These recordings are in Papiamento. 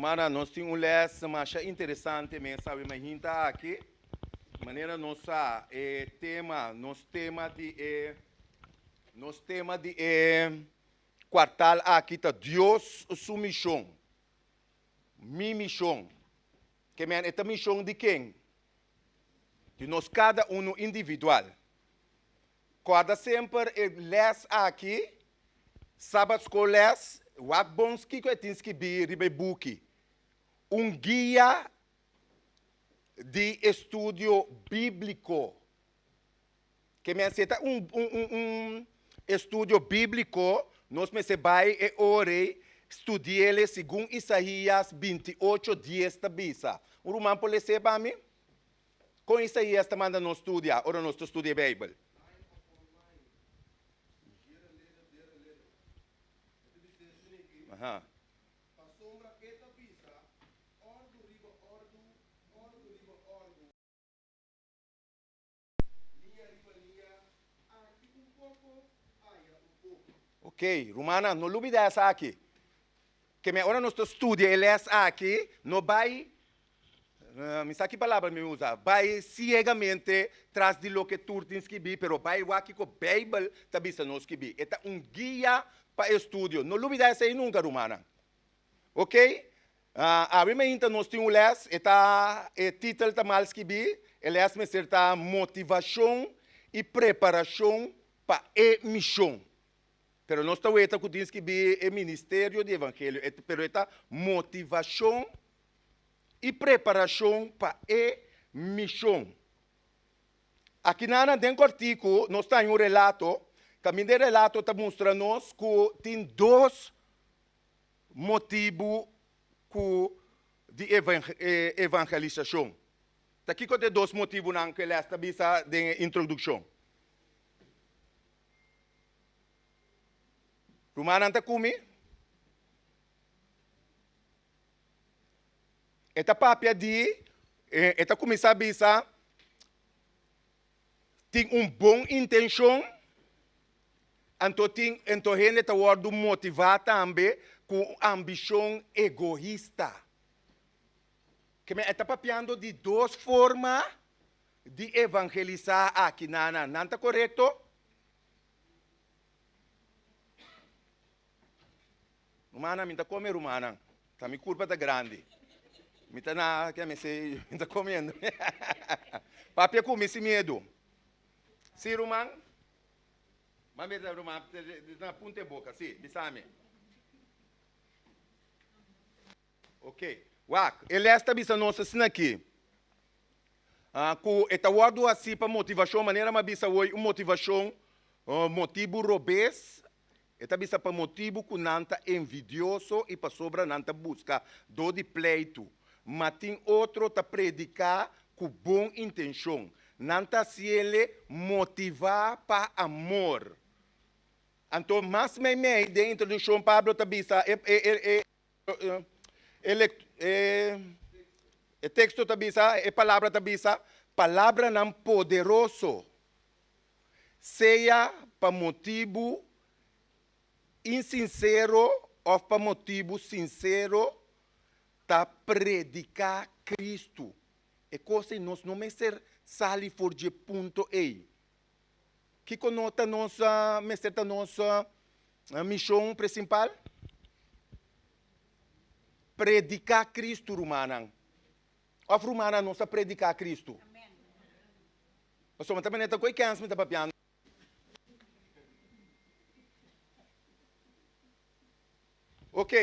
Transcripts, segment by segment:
Rumannan, nos tin un les masha interesante mes awe mainta aki. Manera nos sa, e tema, nos tema di e, nos tema di e kwartal aki ta Dios su mishon. Mi mishon. Ke men e ta mishon di ken? Di nos kada unu individual. Kòrda semper e lès aki, Sabat Skol Lès, wak bon kiko e tin skibí riba e buki. Un guia di estudio bíbliko. Ke men si e ta un un estudio bíbliko, nos mester bai e ora ei studi'el segun Isaías 28, dies ta bisa. Un ruman por les'é pa mi? Kon Isaías ta manda nos studia ora nos ta studia e Beibel? Ok, rumannan, no lubida esaki. Ke me ora nos ta studia e les aki, no bai, mi sa ki palabra mi usa, bai siegamente tras di loke tur tin skibí, pero bai wak kiko Beibel ta bisa nos skibí. E ta un guia pa estudio. No lubida esei nunka, rumannan. Ok, awe mainta nos tin un les, e ta, e titel ta mal skibí, e les mester ta Motivashon i Preparashon pa e Mishon. Pero nos ta weta ku tin skibí e ministerio di evangelio, e pero e ta motivashon i preparashon pa e mishon. Akinana den kòrtiku nos ta haña un relato, kaminda e relato ta mustra nos ku tin dos motibu ku di evangelisashon. Ta kiko ta e dos motibunan ku e lès ta bisa den e introdukshon? Rumannan ta ku mi? E ta papia di, e ta kuminsá bisa, tin un bon intenshon, anto tin, anto hende ta wòrdu motivá tambe ku un ambishon egoista. Ke men e ta papiando di dos forma di evangelisá aki nan. Nan ta korekto? Rumannan, mi ta come rumannan. Ta mi curpa ta grandi. Mi ta na, ke mi si, mi ta comiendo. Papia cu mi sin miedu. Si ruman? Mami ruman, na punta e boca, si, bisami. Ok. Wak, e les ta bisa nos asina aki, ku e ta wòrdu hasí pa motivashon, manera mi a bisa awor, un motivashon, motibu robes, e ta bisa pa motibu ku nan ta envidioso i pasobra nan ta buska dor di pleitu. Ma tin otro ta prediká ku bon intenshon, nan ta hasiele motivá pa amor. Anto mas meimei den introdukshon Pablo ta bisa e e e teksto ta bisa, e palabra ta bisa, palabranan poderoso, sea pa motibu insinsero òf pa motibu sinsero, ta prediká Kristu. E kos ei nos no mester sali for dje punto ei. Kiko no ta nos mester ta nos mishon presimpal? Prediká Kristu, rumannan. Òf rumannan nos ta prediká Kristu? Pasobra mi ta manera ta koe kèns mi ta papiando. Ok,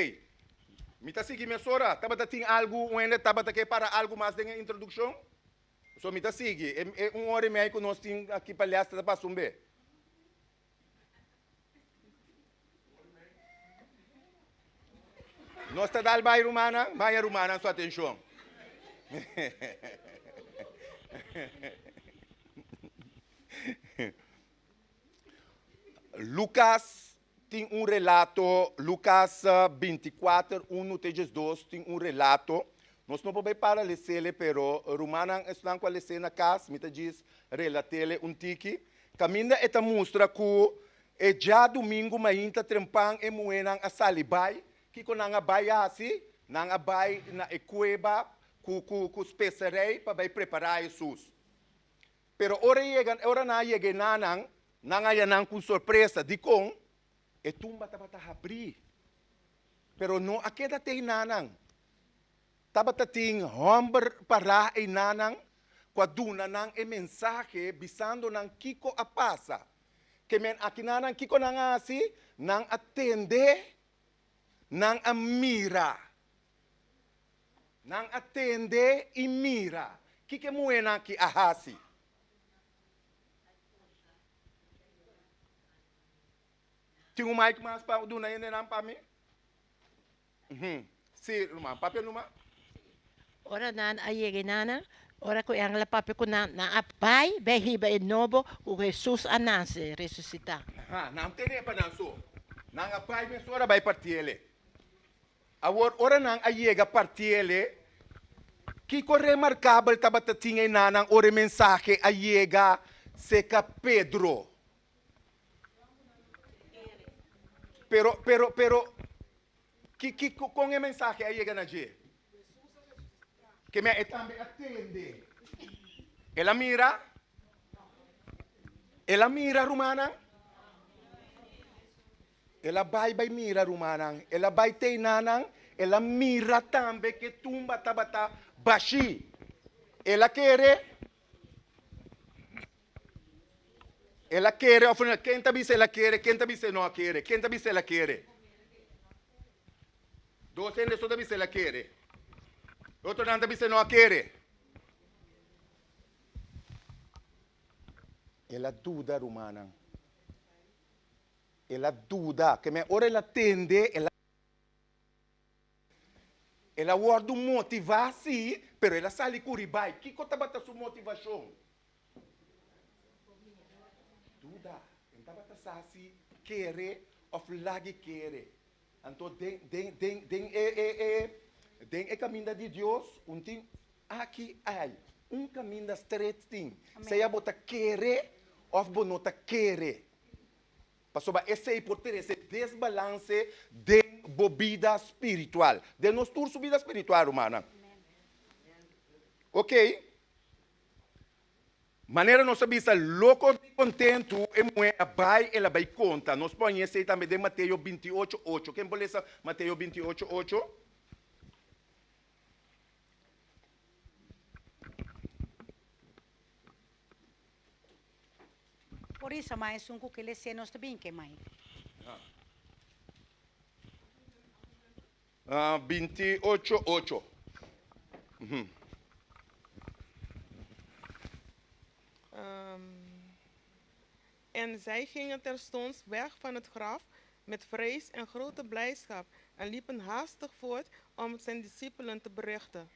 mi ta sigui mesora. Tabata tin algu, un hende tabata ke para algu mas den e introdukshon? So mi ta sigui. E e un ora i mei ku nos tin aki pa lès ta pasa un be. Nos ta dal bai rumannan, bai rumannan su atenshon. Lukas tin un relato, Lukas 24, 1 te 12 tin un relato. Nos no por bai para lesele, pero rumannan esnan ku a les'é na kas, mi ta djis relat'ele un tiki. Kaminda e ta mustra ku e djadumingu mainta trempan e muhénan a sali bai. Kiko nan a bai hasi? Nan a bai na e kueba ku ku ku speserei pa bai prepará Hesus. Pero ora yega ora nan a yega enanan, nan a haña nan ku un sorpresa. Dikon? E tumba tabata habrí. Pero no a keda te enanan. Tabata tin hòmber pará einanan ku a duna nan e mensahe bisando nan kiko a pasa. Ke men akinanan kiko nan a hasi? Nan a tende, nan a mira. Nan a tende i mira. Kiko e muhénan aki a hasi? Tin un mic mas pa duna hendenan pa mi? Sí, ruman. Papia numa. Ora nan a yega e nana, ora ku e angel a papia ku nan, nan a bai bai hiba e nobo ku Hesus a nase, resusitá. Aha, nan tene pa nan so. Nan a bai mesora bai partiele. Awor, ora nan a yega partiele, kiko remarkabel tabata tin e nanan ora e mensahe a yega seka Pedro? Pero, pero, pero, ki, ki, kon e mensahe a yega na dje? Ke men e tambe a tende. El a mira? El a mira, rumannan? El a bai bai mira, rumannan. El a bai te enanan, el a mira tambe ke tumba tabata bashí. El a kere? El a kere of no? Ken ta bisa el a kere? Ken ta bisa e no a kere? Ken ta bisa el a kere? Dos hende so ta bisa el a kere. Otronan ta bisa e no a kere. El a duda, rumannan. El a duda. Ke men ora el a tende, el a. El a wòrdu motivá, sí, pero el a sali kuri bai. Kiko tabata su motivashon? Duda. E tabata sa si kere òf lag'i kere. Anto den den den den e e e den e kaminda di Dios un tin aki ai. Un kaminda stret tin. Sea bo ta kere òf bo no ta kere. Pasobra esei por trese desbalanse den bo bida spiritual, den nos tur su bida spiritual, rumannan. Ok, manera nos a bisa, loko di kontentu e muhé a bai, el a bai konta. Nos por haña esei tambe den Mateo 28, ocho. Ken por lesa Mateo 28, ocho? Por eso ma esun ku ke les'é nos ta bin ke mai. 28, ocho. En zij gingen terstond weg van het graf met vrees en grote blijdschap en liepen haastig voort om het zijn discipelen te berichten.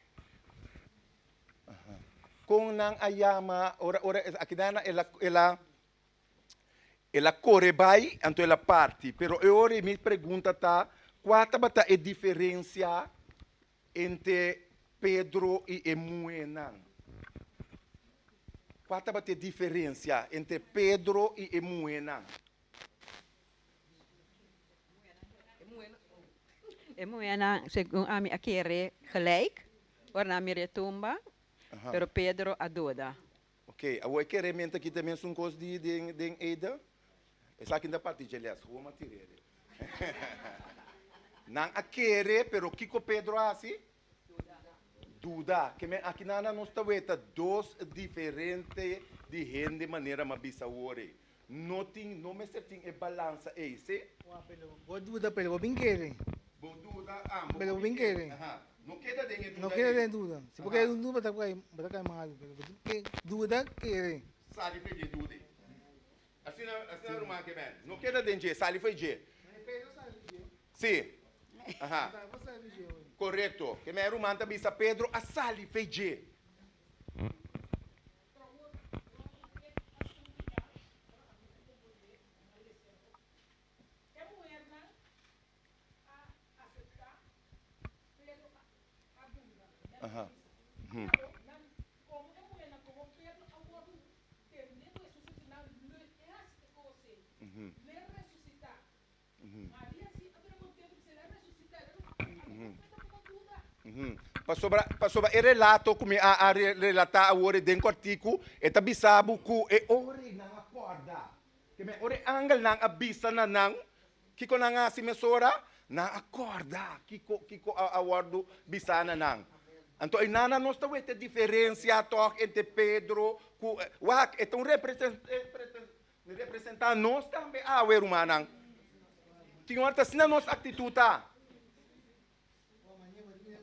Kon nan a yama ora ora aki nan el a el a el a kore bai anto el a parti pero e ora mi pregunta ta kua tabata e diferensia entre Pedro i e muhénan? Kua tabata e diferensia entre Pedro i e muhénan? E muhénan segun ami a kere gelijk ora nan a mira e tumba, pero Pedro a duda. Ok, awor e kerementu aki ta mesun kos di den den Eden? Esaki ta parti dje les, gewoon a tira ere. Nan a kere, pero kiko Pedro a hasi? Duda. Ke men aki nan nos ta weta dos diferente di hende manera mi a bisa awor ei. No tin, no mester tin e balansa ei, si? Wak, pero bo duda, pero bo bin kere. Bo duda, ah, bo Pero bo bin kere. Aha, no keda den e duda No keda ei. den duda. Si bo keda den duda, bo ta kai, bo ta kai malu. Pero bo tin ke duda, kere. Sali for dje duda ei. Asina, asina ruman ke men. No keda den dje, sali for dje. Pedro sali for dje. Si. Aha. Bo sali for dje. Korekto. Ke men ruman ta bisa Pedro a sali for dje. Aha. Pasobra, pasobra e relato ku mi a a relatá awor den kòrtiku, e ta bisa bo ku e ora ei nan a kòrda. Ke men ora e angelnan a bisa na nan, kiko nan a hasi mesora? Nan a kòrda kiko kiko a a wòrdu bisá na nan. Anto einana nos ta weta e diferensia tòg entre Pedro ku, wak, e ta un representá nos tambe awe, rumannan. Tin ora ta asina nos aktitut ta.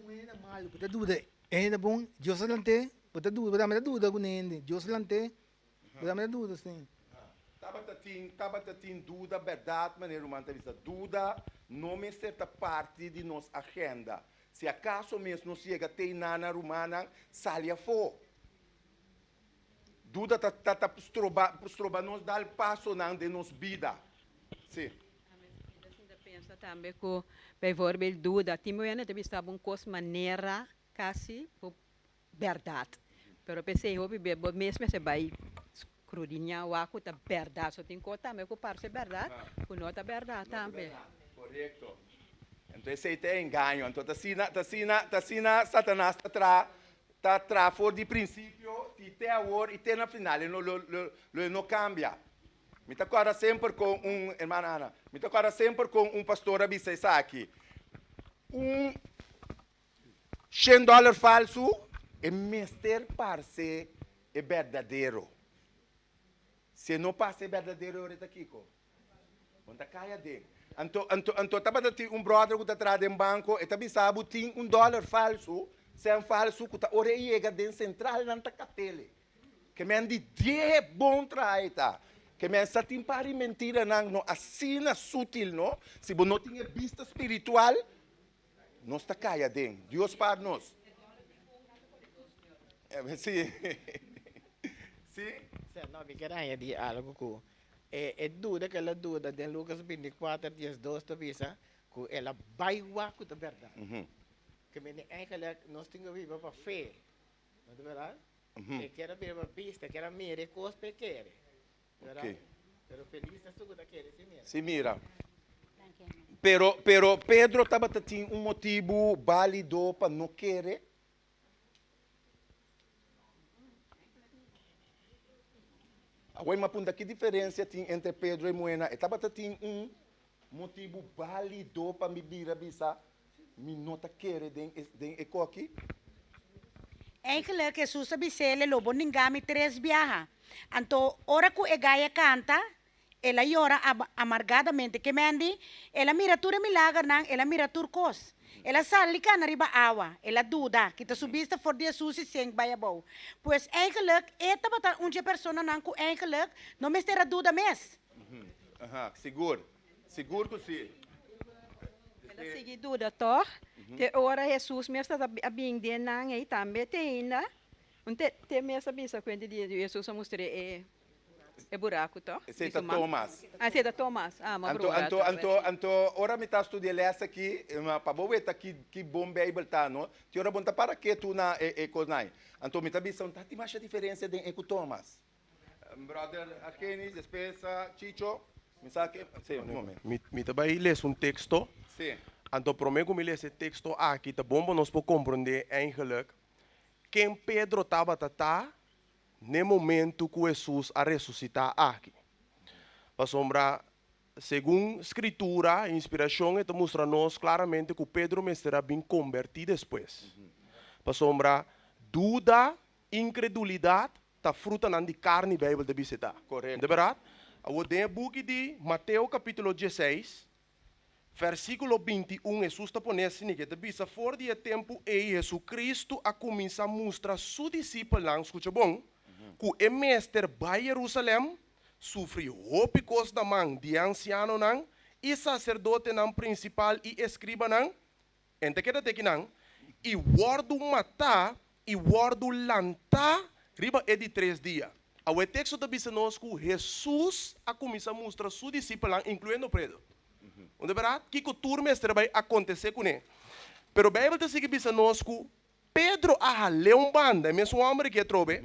Un hende malu bo ta duda e hende bon Dios a lant'é bo ta duda bo tambe ta duda ku un hende Dios a lant'é bo tambe ta duda si. Tabata tin tabata tin duda bèrdat manera ruman ta bisa duda no mester ta parti di nos agenda si akaso mes nos yega te nana rumannan sali afó duda ta ta ta stroba stroba nos dal pasonan den nos bida si. Mi ta sinta pensa tambe ku bijvoorbeeld duda tin muhé ta bisa bo un kos manera kasi bo bèrdat pero p'esei hopi be bo mes mester bai skrudiñá wak ku ta bèrdat so tin kos tambe ku parse bèrdat ku no ta bèrdat tambe. Korekto. Anto esei ta e engaño. Anto ta asina ta asina ta asina Satanas ta traha ta traha for di prinsipio i te awor i te na final e no lo lo e no kambia. Mi ta kòrda semper kon un, hermana Ana, mi ta kòrda semper kon un pastor a bisa esaki, Un shen dòler falsu e mester parse e berdadero. Si e no parse e berdadero e ora e ta kiko? Bo ta kai aden. Anto, anto, anto tabata tin un bròder ku ta traha den banko, e ta bisa bo tin un dòler falsu, sèn falsu ku ta ora e yega den sentral nan ta kapt'el. Ke men di dje bon traha e ta. Ke men sa tin par di mentiranan no asina sutil no. Si bo no tin e bista spiritual, nos ta kai aden. Dios par nos. Si. Si. No, mi ker añadi algo ku e e duda ku el a duda den Lucas bintikuater diesdos ta bisa ku el a bai wak ku ta bèrdat. Ke mende eigenlijk nos tin ku biba pa fe. No ta bèrdat? E kier a bira pa bista, e kier a mira e kos pa e kere. Bèrdat? Pero felis ta esun ku ta kere sin mira. Sin mira. Pero, pero Pedro tabata tin un motibu bálido pa no kere. Awor mi a punta ki diferensia tin entre Pedro i Muena. E tabata tin un motibu bálido pa mi bira bisa mi no ta kere den e den e koki? Eigenlijk Hesus a bis'é, Lo bo ninga mi tres biaha. Anto ora ku e gai a kanta, El a yora amargadamente. Ke Mandy? El a mira tur e milagernan, el a mira tur kos. El a sali kana riba awa. El a duda, kita su bista for di Hesus i senk bai abou. Pues eigenlijk e tabata un dje personanan ku eigenlijk no mester a duda mes. Aha, sigur. Sigur ku si. El a sigui duda tòg, te ora Hesus mes ta a bin den nan ei tambe te ainda. Un te te mes a bisa kuenta di Hesus a mustr'é e. E buraku to? Esei ta Tomas. Ah, esei ta Tomas. Ah, ma Anto, brora anto, ta anto, anto, ora mi ta studia les aki, pa bo weta ki, ki bon Bijbel ta, no? Tin ora bo no ta para ketu na e, e kosnan. Anto mi ta bisa, no ta tin masha diferensia den e ku Tomas. Brother Argenis, despues Chicho, mi sa ke, si, un momento. Mi, mi ta bai lesa un teksto. Si. Anto promé ku mi lesa e teksto aki, ta bon pa nos por komprondé eigenlijk ken Pedro tabata ta n'e momentu ku Hesus a resusitá aki. Pasobra segun Skritura, inspirashon, e ta mustra nos klaramente ku Pedro mester a bin kombertí despues. Pasobra duda, inkredulidat ta frutanan di karni, Beibel ta bisa e ta. Korekto. No ta bèrdat? Awor den e buki di Mateo kapítulo dieseis, Versíkulo 21, Hesus ta pone asina, E ta bisa, For di e tempu ei Hesukristu a kuminsá mustra su disipelnan, skucha bon, ku e mester bai Yerusalèm, sufri hopi kos na man di e ansianonan i saserdotenan prinsipal i eskribanan, en ta keda te kinan, i wòrdu matá i wòrdu lantá riba e di tres dia. Awor e teksto ta bisa nos ku Hesus a kuminsá mustra su disipelnan, inkluyendo Pedro. Unda bèrdat? Kiko tur mester a bai akontesé kuné. Pero Beibel ta sigui bisa nos ku Pedro a hal'é un banda, e mesun hòmber aki atrobe,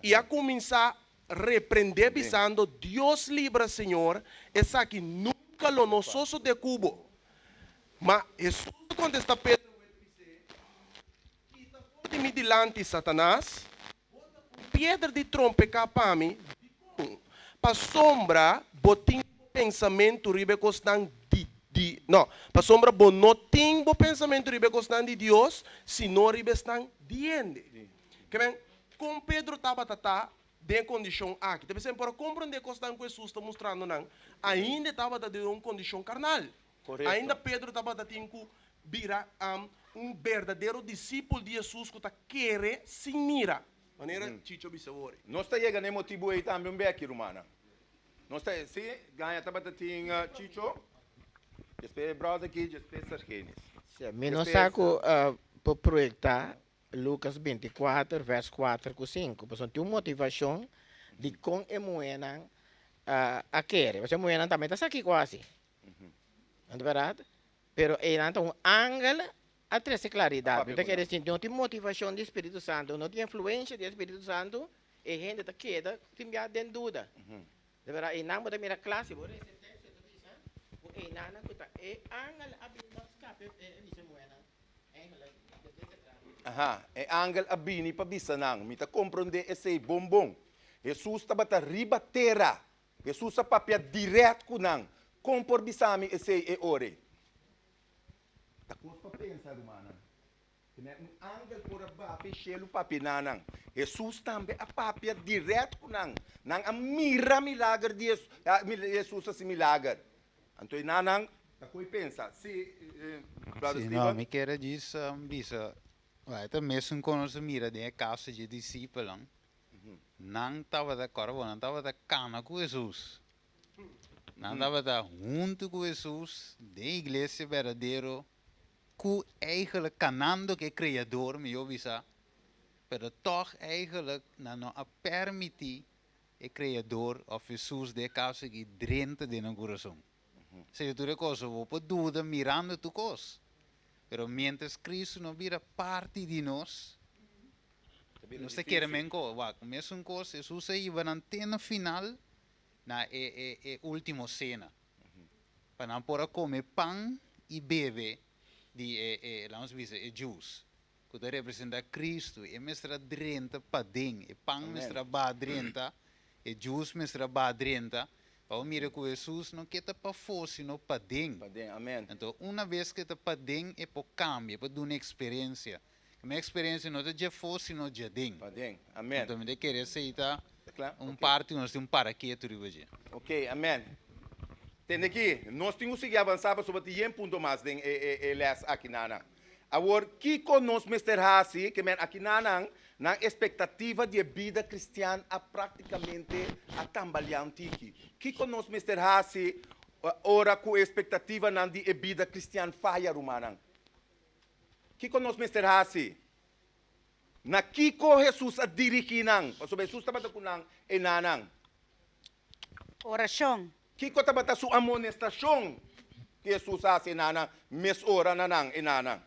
i a kuminsá reprendé bisando, Dios libra, Señor, esaki nunka lo no sosodé ku bo. Ma Hesus a kontestá Pedro, wet bis'é. dilanti, Satanas, bo ta un piedra di trompeká pa mi, dikon? Pasobra bo tin bo pensamentu riba e kosnan di di, no, pasobra bo no tin bo pensamentu riba e kosnan di Dios, sino riba esnan di hende. Ke men, kon Pedro tabata ta den e kondishon aki? Ta bisa, por a komprondé kosnan ku Hesus ta mustrando nan, ainda e tabata den un kondishon karnal. Ainda Pedro tabata tin ku bira un berdadero disipel di Hesus ku ta kere sin mira, manera Chicho bisa wor. Nos ta yega na e motibu ei tambe un beki, rumannan. Nos ta, si, gaña tabata tin Chicho, despues brother aki, despues Sargenis. Si, mi no sa ku por proyecta Lucas 24 vers 4 ku 5, pasobra tin un motivashon dikon e muhénan a kere. Pasobra e muhénan tambe ta sa kiko a hasi. No ta bèrdat? Pero einan ta un angel a trese klaridat. Mi ta kere si no tin motivashon di Spiritu Santu, no tin influensha di e Spiritu Santu, e hende ta keda tin bia den duda. Ta bèrdat? Einan bo ta mira kla, si bo resa e teksto e ta bisa ku einannan ku ta e angel a bini pa skape e bisa muhénan. Eigenlijk, de dit se trata. Aha, e angel a bini pa bisa nan. Mi ta komprondé esei bon bon. Hesus tabata riba tera. Hesus a papia dirèkt ku nan. Kon por bisa mi esei e ora ei? Ta kos pa pensa, rumannan. Tene un angel por a bapia e shelu papia na nan. Hesus tambe a papia dirèkt ku nan. Nan a mira milager di Hesus hasi milager. Anto e nanan ta koe pensa. Si, Brother Sí, no, Steven? mi kier a djis bisa, e ta mesun kon nos a mira den e kaso dje disipelnan. Nan tabata, kòrda bo, nan tabata kana ku Hesus. Nan tabata huntu ku Hesus den iglesia berdadero, ku eigenlijk kanando ku e Kreador, mihó bisa, pero tòg eigenlijk nan no a pèrmití e Kreador òf Hesus den e kaso aki drenta den nan kurason. Señor, tur e kos, bo por duda mirando tur kos, pero miéntras Kristu no bira parti di nos, Nos ta kere men ko, wak, mesun kos Hesus a hiba nan te na final na e e e ultimo sena. Pa nan por a kome pan i bebe di e e lanos bisa e juice ku ta representa Kristu. E mester a drenta paden, e pan mester a baha drenta, e juice mester a baha drenta, pa bo mira ku Hesus no ke ta pafó sino paden. Paden, amen. Anto una bes ku e ta paden e por kambia, e por duna eksperensia. Mi experiencia no ta dje fo sino dje den. Pa den. Amen. Anto mi ta kere esey ta Ta kla? un Ok. parti nos tin un paraketu riba dje. Ok, amen. Tende aki, nos tin ku sigui avansá pasobra tin yen punto mas den e e e lès akinanan. Awor, kiko nos mester hasi? Ke men akinanan, nan espektativa di e bida kristian a praktikamente a tambaliá un tiki. Kiko nos mester hasi ora ku e espektativanan di e bida kristian faya, rumannan? Kiko nos mester hasi? Na kiko Hesus a dirigí nan? Pasobra Hesus tabata ku nan e nanan. Orashon. Kiko tabata su amonestashon ku Hesus a hasi e nanan mes ora na nan e nanan?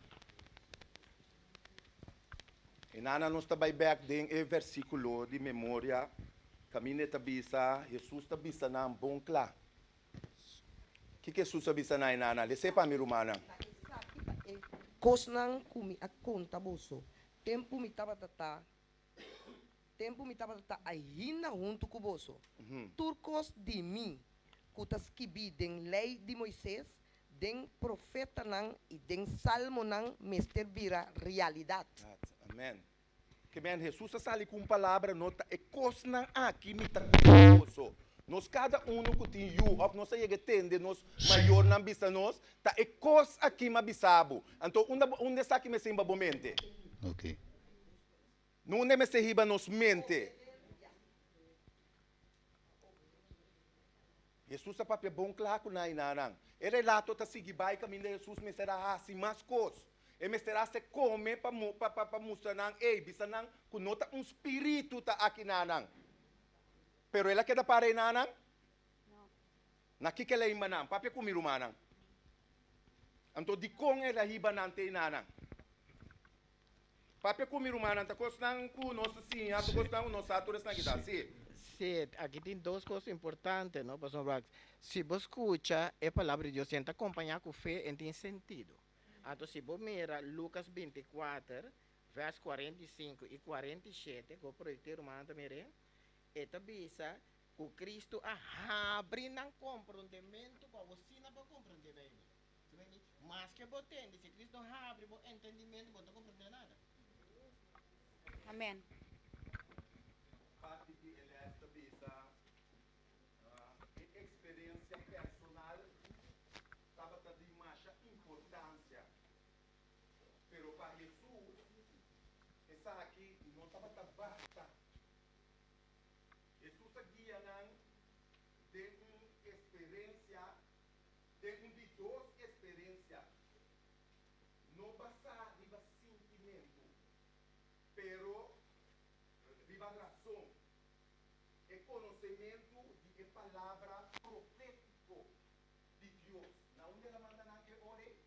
E nanan nos ta bai bèk den e versíkulo di memoria kaminda e ta bisa, Hesus ta bisa nan bon kla. Kiko Hesus a bisa na e nana? Les'é pa mi, rumannan. Ta esaki ta e kosnan ku mi a konta boso tempu mi tabata ta tempu mi tabata ta ainda huntu ku boso. Tur kos di mi ku ta skibí den Lei di Moises, den Profetanan i den Salmonan mester bira realidat. Amen. Ke men Hesus a sali ku un palabra, no ta e kosnan aki mi ta konta boso. Nos kada unu ku tin yu òf nos a yega tende nos mayornan bisa nos, ta e kos aki m'a bisa bo. Anto unda bo unda esaki mester hiba bo mente? No unda e mester hiba nos mente? Hesus a papia bon kla ku nan i nan. E relato ta sigui bai kaminda Hesus mester a hasi mas kos. E mester a hasi kome pa pa pa mustra nan, ey, bisa nan ku no ta un spiritu ta aki na nan. Pero el a keda para ei na nan? Na kiko el a hiba nan? Papia ku mi rumannan. Anto dikon el a hiba nan te ei na nan? Papia ku mi rumannan ta kosnan ku nos ta siña, ta kosnan ku nos sa tur esnan kita hasi. Sí, aki tin dos kos importante, no? Pasobra si bo skucha e Palabra di Dios, e ta kompañá ku fe, e tin sentido. Anto si bo mira Lukas 24, vers 45 i 47, ku proyekto ruman ta mira, e ta bisa ku Kristu a habri nan komprondementu ku abo si nan por komprondé Beibel. Maske bo tende, si Kristu no habri bo entendimentu, bo no ta komprondé nada. Amen. Parti di e les ta bisa, E eksperensia personal tabata di masha importansia, pero pa Hesus esaki no tabata basta. Hesus a guia nan den un eksperensia, den un di dos eksperensia, no basá riba sintimentu, pero riba rason, e konosementu di e palabra profétiko di Dios. Na unda el a manda nan e ora ei?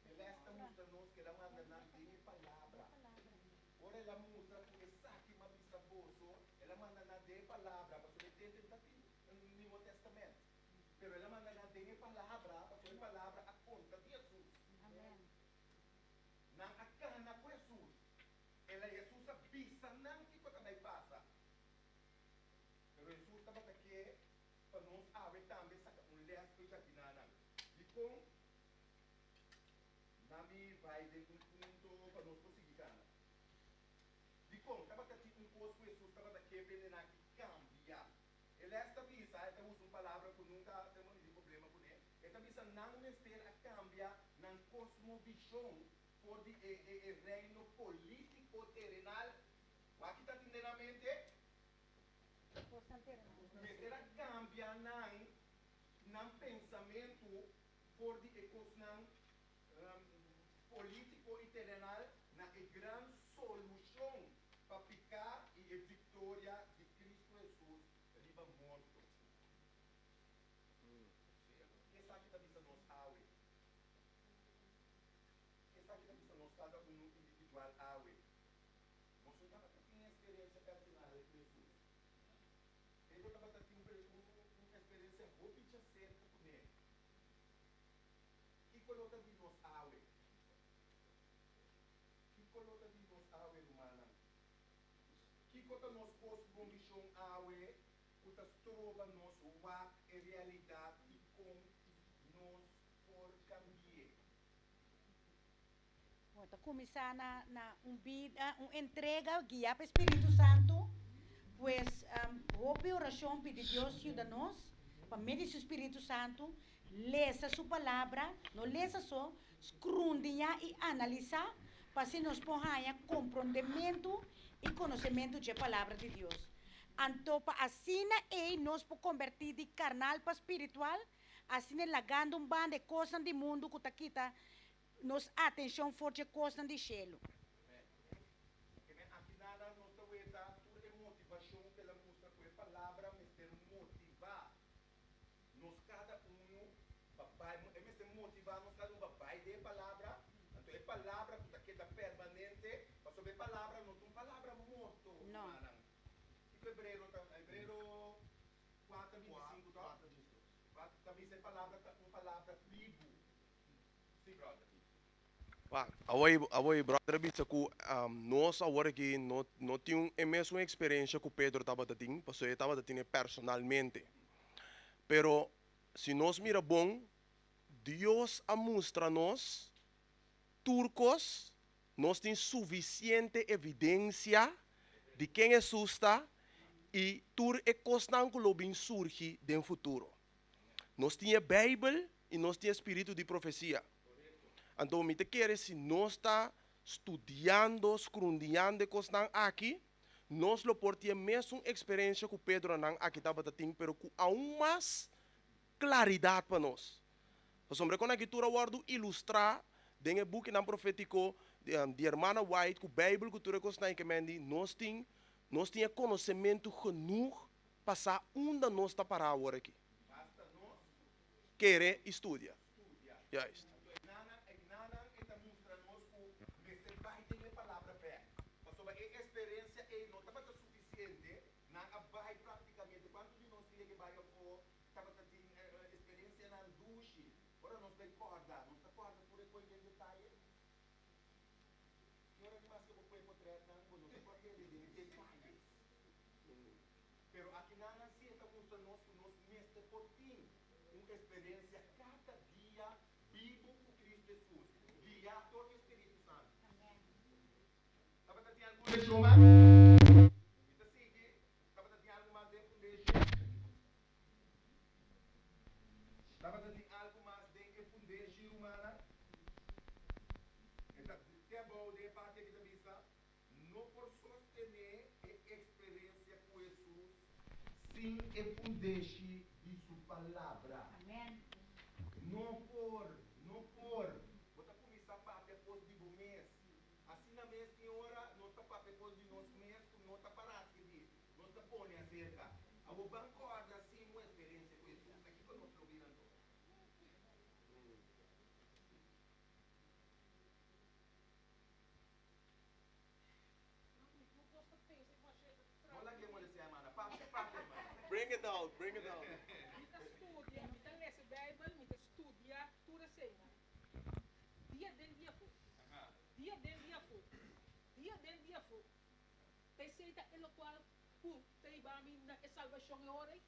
E lès ta mustra nos ku el a manda nan den e palabra. Ora el a mustra ku esaki m'a bisa boso, el a manda nan den e palabra, pasobra e tende no ta tin Niuo Tèstamènt. Pero el a manda nan den e palabra, pasobra e palabra a konta di Hesus. Nan a kana ku Hesus. El a Hesus a bisa nan kiko ta bai pasa. Pero Hesus tabata ke pa nos awe tambe saka un lès ku e djakinanan. Dikon? Mami bai den un punto pa nos por sigui kana. Dikon? Tabata tin un kos ku Hesus tabata ke bendenan ki kambia. E lès ta bisa, e ta usa un palabra ku nunka temos tin problema kuné, e ta bisa nan mester a kambia nan kosmovishon for di e e reino polítiko terenal. Wak ki ta tin den nan mente? Mester a kambia nan nan pensamentu for di e kosnan polítiko i terenal na e gran solushon pa piká i e viktoria di Kristu Hesus riba morto. Esaki ta bisa nos awe. Esaki ta bisa nos kada unu individual awe. Nos no tabata tin eksperensia personal ku Hesus. Pedro tabata tin un eksperensia hopi djaserka kuné. Kiko lo ta di nos awe? Kiko lo ta di nos awe, rumannan? Kiko ta nos kosmovishon awe ku ta stroba nos wak e realidat i kon nos por kambi'é? Bo ta kuminsá na na un bida, un entrega guiá pa e Spiritu Santu. Pues, hopi orashon pidi Dios yuda nos pa medio di su Spiritu Santu lesa su Palabra, no lesa so, skrundiñá i analisá pa asina nos por haña komprondementu i konosementu dje Palabra di Dios. Anto pa asina ei nos por kombertí di karnal pa spiritual, asina lagando un banda e kosnan di mundu ku ta kita nos atenshon for dje kosnan di shelu. Keme akinada nos ta weta tur e motivashon ku el a mustra ku e palabra mester motivá nos kada unu pa bai, e mester motivá nos kada unu pa bai den e palabra, anto e palabra ku ta keda permanente, pasobra e palabra no ta un palabra morto, rumannan. Kiko Hebrero ta, Hebrero 4, 25 tòg? Ta bisa e palabra ta un palabra bibu. Sí, brother. Wak, awor awor e brother a bisa ku nos awor aki no no tin un e mesun eksperensia ku Pedro tabata tin, pasobra e tabata tine personalmente. Pero si nos mira bon, Dios a mustra nos tur kos, nos tin sufisiente evidensia di ken Hesus ta i tur e kosnan ku lo bin surgi den futuro. Nos tin e Beibel i nos tin e spiritu di profesia. Anto mi ta kere si nos ta studiando, skrundiando e kosnan aki, nos lo por tin e mesun eksperensia ku Pedronan aki tabata tin, pero ku aun mas klaridat pa nos. Pasobra e kon aki tur a wòrdu ilustrá den e bukinan profétiko di Hermana White ku Beibel ku tur e kosnan i ke mendi nos tin nos tin e konosementu genoeg pa sa unda nos ta pará awor aki. Kere i studia. Juist. Einan e ta mustra nos ku mester bai den e palabra bèk. Pasobra e eksperensia ei no tabata sufisiente, nan a bai praktikamente. Kuantu di nos tin e ke bai afó tabata tin eksperensianan dushi? Ora nos bai kòrda, nos ta kòrda tur e koi den detaye? Potretnan ku bo no ta por tende den detayes. Pero akinanan si e ta mustra nos ku nos mester por tin un eksperensia kada dia bibu ku Kristu Hesus, guiá dor di e Spiritu Santu. Tabata tin algun lekshon mas? Mi ta sigui. Tabata tin algu mas den fundeshi? Tabata tin algu mas den e fundeshi, rumannan? E ta te abou den e parti aki ta bisa, No por sostené e eksperensia ku Hesus sin e fundeshi di Su Palabra. No por, no por. Bo ta kuminsá papia kos di bo mes. Asina mes tin ora nos ta papia kos di nos mes ku no ta pará skibí. Nos ta pone aserka. Awor ban kòrda sin un eksperensia ku Hesus, ta kiko nos lo bira anto? No laga e molestia, hermana. Papia, papia, hermana. Bring it out, bring it out. Mi ta studia, mi ta lesa Bijbel, mi ta studia tur eseinan. Dia den dia afó. Dia den dia afó. Dia den dia afó. Ta esei ta e lokual ku ta hiba mi na e salbashon e ora ei?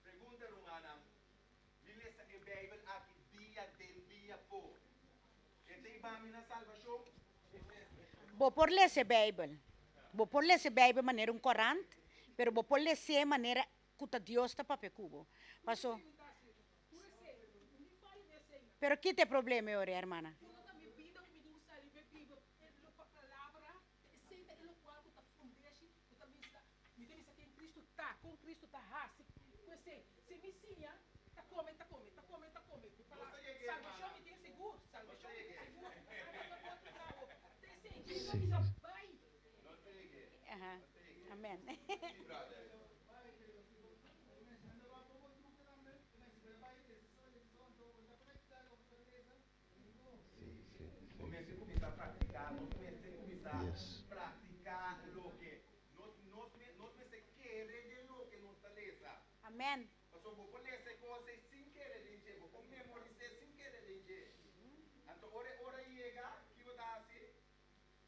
Pregunta, Rumannan, mi lesa e Bijbel aki dia den dia afó. E ta hiba mi na salbashon? Bo por lesa e Bijbel. Bo por lesa e Bijbel manera un korant, pero bo por les'é manera ku ta Dios ta papia ku bo. Paso. Pero kita e problema e ora, hermana? Amen. Bo mester kuminsá praktiká, nos mester kuminsá praktiká loke nos nos nos mester kere den loke nos ta lesa. Amen. Pasobra bo por lesa e kos ei sin kere den dje, bo por memoris'é sin kere den dje. Anto ora e ora yega, ki bo ta hasi?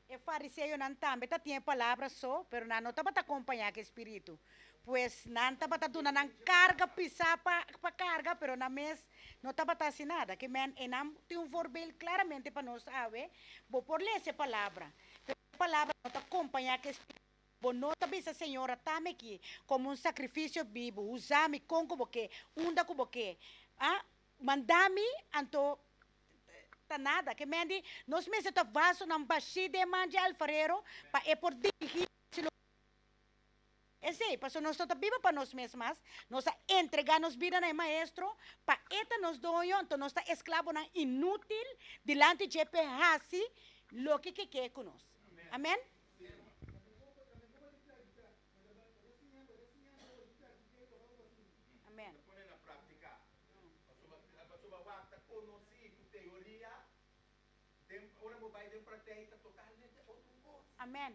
E fariseonan tambe ta tin e palabra so, pero nan no tabata acompañá cu e spiritu. Pues nan tabata duna nan carga pisá pa pa carga, pero nan mes no tabata haci nada. Ke men einan tin un voorbeeld claramente pa nos awe. Bo por lesa e palabra, pero e palabra no ta acompañá cu e spiritu. Bo no ta bisa, Señor, atami aki como un sacrificio bibu, usa mi con cu bo ke, unda cu bo ke. Ah, manda mi, anto ta nada. Ke men di, nos mester ta vasonan bashí den man dje alfarero pa e por dirigí nos lo Esei, pasobra nos no ta biba pa nos mes mas, nos a entregá nos bida na e Maestro pa e ta nos doño, anto nos ta esklabonan inútil dilanti dje p'e hasi loke ke ke ku nos. Amèn. Amèn. Pasobra wak ta konosí ku teoria, den ora bo bai den praktijk ta totalmente otro kos. Amen.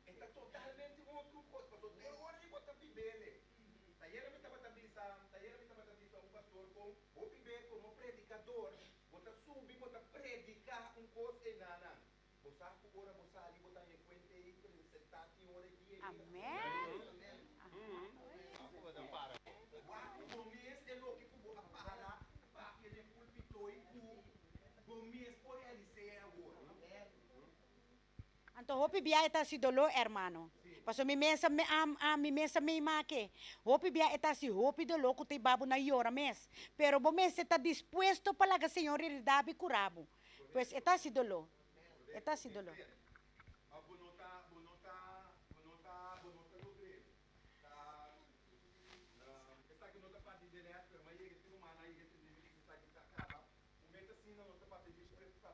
E ta totalmente otro kos, pasobra te ora di bo ta bibele. Tayera mi tabata bisa, tayera mi tabata bisa un pastor kon bo bib'é komo predikador, bo ta subi bo ta prediká un kos enanan. Bo sa ku ora bo sali bo ta haña kuenta ei presentá tin ora di e Amen. Wak bo mes e loke ku bo a para papia den pulpito i ku bo mes por realis'é awor. Anto hopi bia e ta hasi doló, hermano. Pasobra mi mes a a mi mes a meimake. Hopi bia e ta hasi hopi doló ku ta hiba bo na yora mes. Pero bo mester ta dispuesto pa laga Señor rerida bo i kura bo. Pues e ta hasi doló. E ta hasi doló. Ma bo no ta, bo no ta, bo no ta, bo no ta logr'é. Ta, esaki no ta parti di les, pero mi a yega tin rumannan a yega tende mi bisa esaki ta kaba. Un meta asina nos ta papia di pre, pa,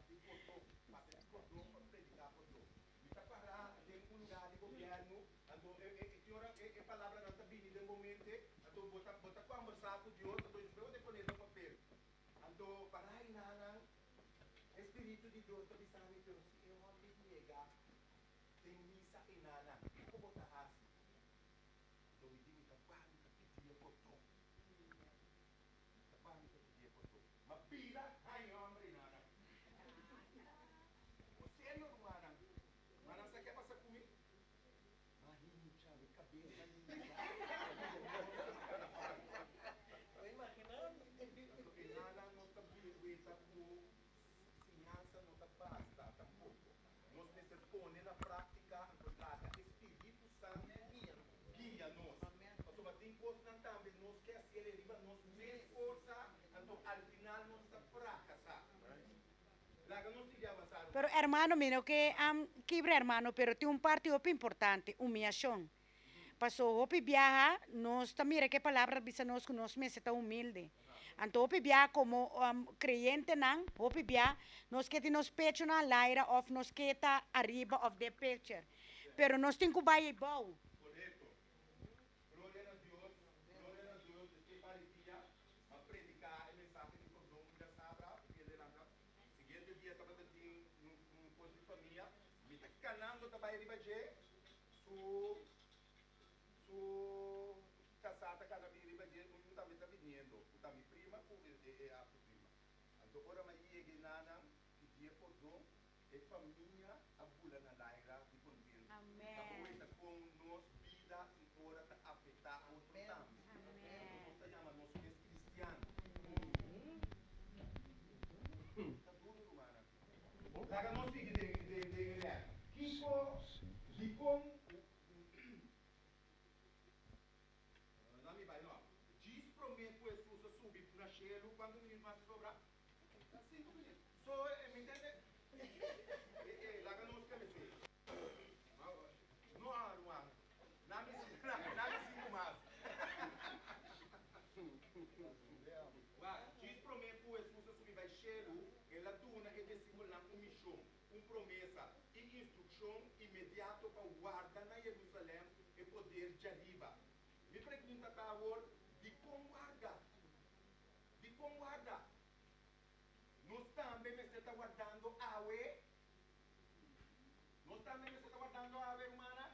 di pordon, papia di pordon pa prediká pordon. Mi ta pará den un lugá di gobièrnu, anto e, e, e tin ora e, e palabranan ta bini den bo mente, anto bo ta, bo ta kòmbersá ku Dios, anto despues bo ta pon'é den papel. Anto pará enanan, e Spiritu di Dios ta bisa mi, pero si e hòmber yega den misa enanan, kiko bo ta hasi? Anto mi di, mi ta ba, mi ta pidi e pordon. Mi ta ba, mi ta pidi e pordon. Ma bira haña e hòmber enanan. Bo serio, rumannan? Laga nos sigui avansá, ruman. Pero hermano, mi no ke kibra hermano, pero tin un parti hopi importante, humiashon. Paso hopi biaha nos ta mira ke palabra ta bisa nos ku nos mester ta humilde. Anto hopi biaha komo kreyentenan, hopi bia nos ke tin nos pechonan al aire òf nos ke ta ariba òf den picture. Pero nos tin ku bai eibou. Korekto. Gloria na Dios, gloria na Dios, despues pari dia a prediká e mensahe di pordon ku djasabra, ku el lanta. Siguiente dia tabata tin un kos di famia, mi ta kanando ta bai riba dje, su su kasá ta kana bin riba dje, un yu tambe ta biniendo, ku ta mi prima ku e e afro prima. Anto ora mi a yega e nanan pidié pordon, e famia a bula na laira di kontentu. Ta boeta kon nos bida i ora ta afektá otro tambe. Anto nos ta yama nos mes kristian. Ta duru rumannan. Laga nos sigui den den den e lès. Kiko, dikon Na mi bai no. Djis promé ku Hesus a subi na shelu, kuantu minüt mas a sobra? Sinku minüt. So, mi ntende? E, laga nos kemesé. No, ruman. Na mi, na mi sinku mas. Wak, djis promé ku Hesus a subi bai shelu, el a duna e disipelnan un mishon, un promesa i instrukshon inmediato pa warda na Yerusalèm e poder djariba. Mi pregunta ta awor, dikon warda? Dikon warda? Nos tambe mester ta wardando awe? Nos tambe mester ta wardando awe, rumannan?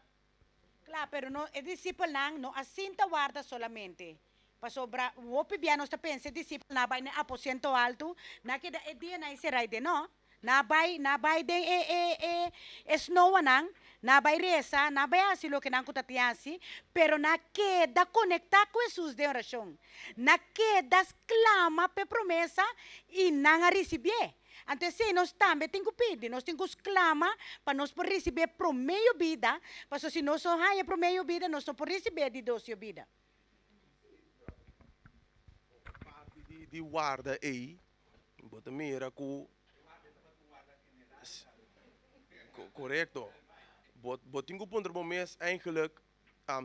Kla, pero no, e disipelnan no a sinta warda solamente. Pasobra hopi bia nos ta pensa e disipelnan a bai na e aposento altu, nan a keda e dianan ei sera ei den, no. Nan a bai, nan a bai den e, e, e, e snoanan, nan a bai resa, nan a bai hasi loke nan ku ta tin hasi, pero nan a keda konektá ku Hesus den orashon. Nan a keda sklama p'e promesa i nan a risibié. Anto esei nos tambe tin ku pidi, nos tin ku sklama pa nos por risibí e promé yobida, pasobra si nos no haña e promé yobida, nos no por risibí e di dos yobida. Parti di di warda ei, bo ta mira ku Korekto. Bo bo tin ku puntra bo mes eigenlijk,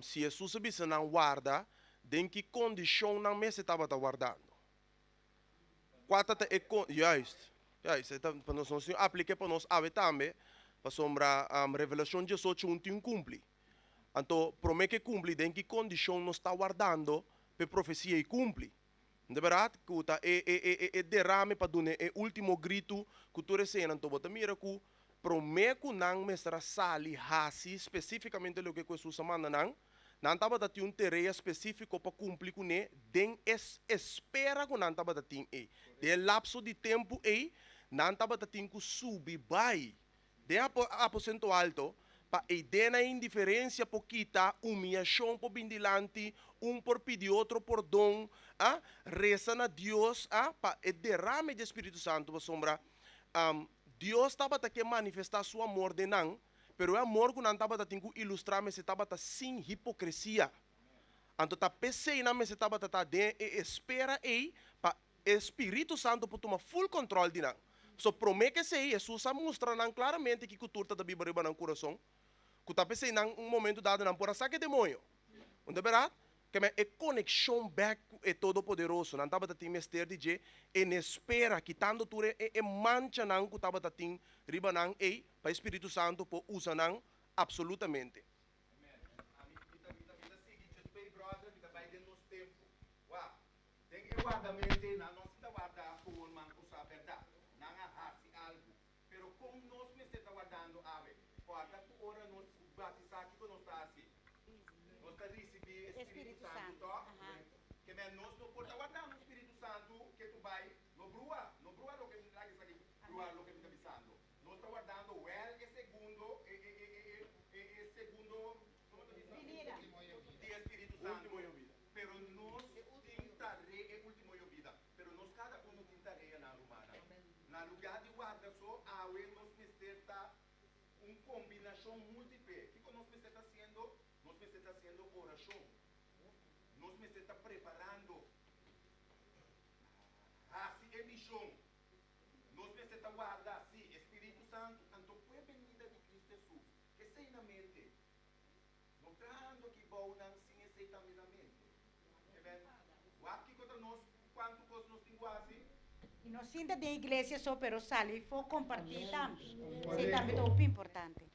si Hesus a bisa nan warda, den ki kondishon nan mester tabata wardando? Kua ta ta e kon, juist, juist, e ta pa nos nos tin aplike pa nos awe tambe, pasobra Revelashon diesocho un tin kumpli. Anto, promé ku e kumpli, den ki kondishon nos ta wardando pa e profesia ei kumpli? De bèrdat ku ta e e e e derame pa duna e último gritu ku tur esena. Anto bo ta mira ku promé ku nan mester a sali hasi spesífikamente loke ku Hesus a manda nan, nan tabata tin un terea spesífiko pa kumpli kuné den e espera ku nan tabata tin ei. Den e lapso di tempu ei, nan tabata tin ku subi bai Den aposento alto, pa ei den nan indiferencia por kita, humiacion por bin dilanti, un por pidi otro pordon, a reza na Dios, a pa e derame di e Spiritu Santo, pasobra Dios tabata ke manifesta su amor den nan, pero e amor cu nan tabata tin cu ilustra mester tabata sin hipocresia. Anto ta p'esey nan mester tabata ta den e espera ei pa E Spiritu Santu por tuma full control di nan. So prome ke esei, Hesus a mustra nan claramente kiko tur ta ta biba riba nan curason, cu ta p'esei nan un momento dado nan por a saca e demoño. Unda berdad? Ke men e conexion bek cu e Todopoderoso, nan tabata tin mester di dje en espera, kitando tur e e manchanan cu tabata tin riba nan ei, pa e Spiritu Santu por usa nan absolutamente. Amen. Ami, mi ta, mi ta, mi ta sigui just bay brother, mi ta bay den nos tempo. Wak, Den e wardamente nan no si ta warda gewoon man ku sa bèrdat. Nan a hasi algu. Pero kon nos mester ta wardando awe? Kòrda ku ora nos batisá kiko nos ta hasi? Nos ta risibí e spiritu santu, tòg? Ke men nos no por ta wardando un spiritu santu ke tu bai no brua, no brua loke mi laga esaki brua loke mi ta bisando. Nos ta wardando wèl e segundo e e e e e e segundo komo ta bisa? Di e spiritu santu. Pero nos tin tarea, e ultimo yobida, pero nos kada uno tin tarea nan rumannan. Na lugá di warda so, awe nos mester ta un kombinashon múltiple. Kiko nos mester ta hasiendo? Nos mester ta hasiendo orashon. Nos mester ta preparando hasi e mishon. Nos mester ta warda, sí. Wak kiko ta nos, kuantu kos nos tin ku hasi. I no sinta den iglesia so pero sali for kompartí tambe. Esei tambe ta hopi importante.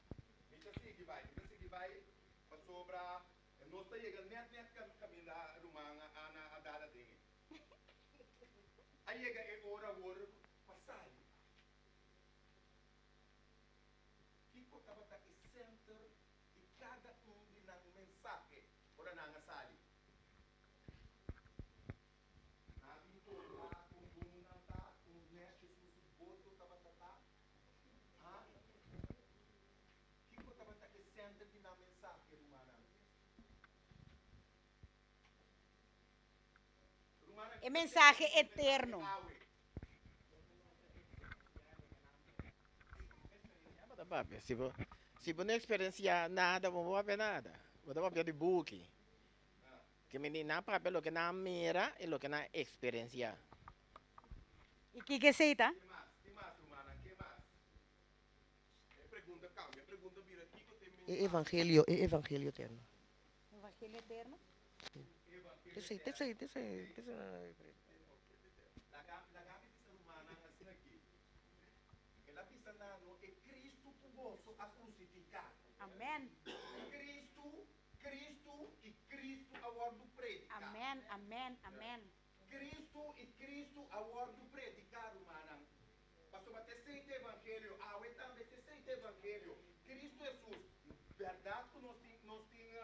Mi ta sigui bai, mi ta sigui bai pasobra nos ta yega nèt nèt kaminda ruman Ana a dal aden ei. A yega e ora awor pa sali. Kiko tabata e sènter di kada un di nan mensahe ora nan a sali? Nan a bin konta kon bon nan ta, kon nèt Jesus su boto tabata ta. Ha? Kiko tabata e sènter di nan mensahe, rumannan? Rumannan, E kiko ta mensahe sènter di nos mensahe eterno. awe? Bo ta papia. Si bo, si bo no eksperensiá nada, bo no por papia nada. Bo ta papia di buki. Ke mi di nan papia loke nan a mira i loke nan a eksperensiá. I kiko esei ta? E evangelio, e evangelio eterno. Evangelio eterno? Esei, esei, esei, esei. Amen. Cristo y Cristo a wordo predica. Amen, amen, amen. Cristo y Cristo a wordo predica, rumannan. Pasobra t'esey t'e evangelio, awe tambe t'esey t'e evangelio. Cristo Jesus. Berdad cu nos tin, nos tin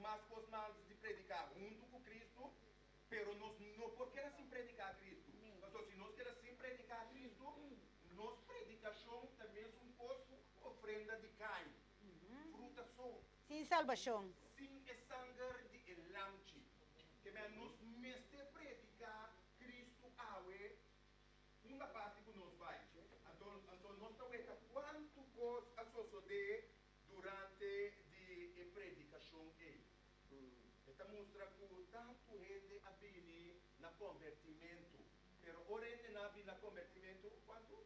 mas cosnan di predica hunto cu Cristo, pero nos no por keda sin predica Cristo. Pasobra si nos keda sin predica Cristo, nos predicacion ta mesun cos cu ofrenda di Cain, fruta so. Sin salbashon. Sin e sanger di e Lamchi. Ke men nos mester prediká Kristu awe unda parti ku nos bai. Anto anto nos ta weta kuantu kos a sosodé durante di e predikashon ei. E ta mustra ku tantu hende a bini na konvertimentu. Pero ora hende nan a bini na konvertimentu, kuantu?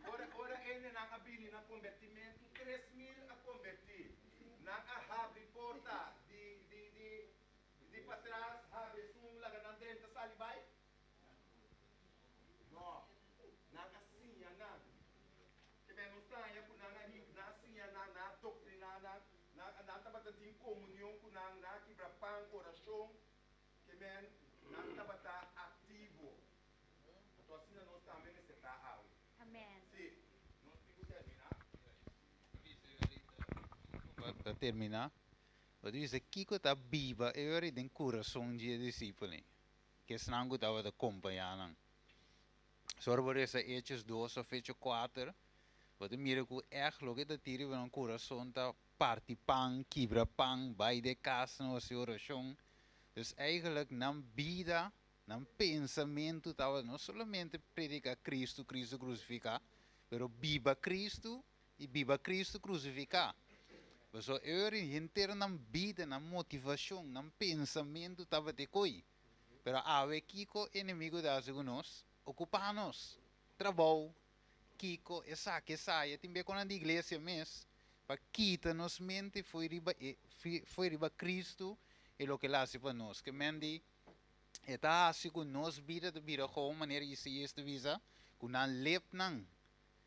Ora, ora hendenan a bini na kombertimentu, 3000 a kombertí. Nan a habri porta di, di, di, di patras, habri esun, laga nan drenta sali bai? No. Nan a siña nan. Ke men nos ta haña ku nan a hink, nan a siña nan, nan a doktriná nan, nan, nan tabata tin komunion ku nan, nan a kibra pan, orashon. Ke men nan tabata aktivo. Anto asina nos tambe mester ta awe. Amen. Sí, nos tin ku terminá. Pa terminá, bo ta bisa kiko ta biba e ora den kurason dje disipelnan, ke esnan ku tabata kompañá nan. So ora bo resa Hechos dos òf Hechos kuater, bo ta mira ku ègt loke ta tira riba nan kurason ta parti pan, kibra pan, bai den kasnan hasi orashon. Dus eigenlijk nan bida, nan pensamentu tabata no solamente prediká Kristu, Kristu krusifiká, pero biba Kristu i biba Kristu krusifiká. Pasobra e ora henter nan bida, nan motivashon, nan pensamentu tabata e koi. Pero awe kiko enemigu ta hasi ku nos? Okupá nos. Trabou, Kiko esaki esaya tin be konan di iglesia mes pa kita nos mente fo'i riba e fo'i riba Cristo y loke el a hasi pa nos. Ke men di e ta hasi ku nos bida ta bira gou manera Isaías ta bisa ku nan lepnan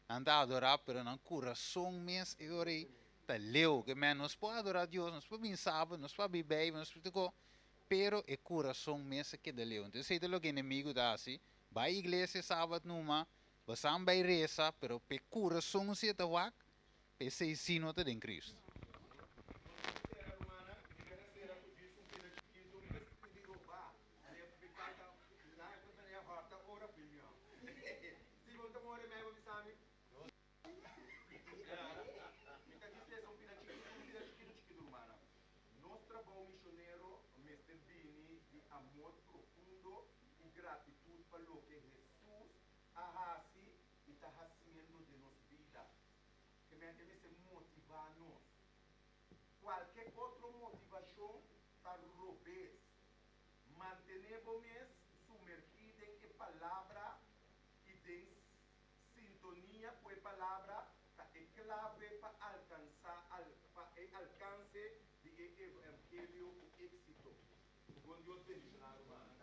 nan ta adorá pero nan kurason mes e ora ei ta leu. Ke men nos por adorá Dios, nos por bin Sabado, nos por abri Bijbel, nos por tur ko pero e kurason mes a keda leu. Entonces esei ta loke enemigo ta hasi, bai iglesia Sabat numa Bosan bai resa, pero p'e kurason si e ta wak, p'esei si no ta den Kristu. A hasi i ta hasiendo den nos bida. Ke men e mester motivá nos. Kualke otro motivashon ta robes. Mantené bo mes sumergí den e Palabra i den sintonia ku e Palabra ta e klave pa alkansá pa e alkanse di e evangelio ku éksito. Bon Dios bendishoná, ruman.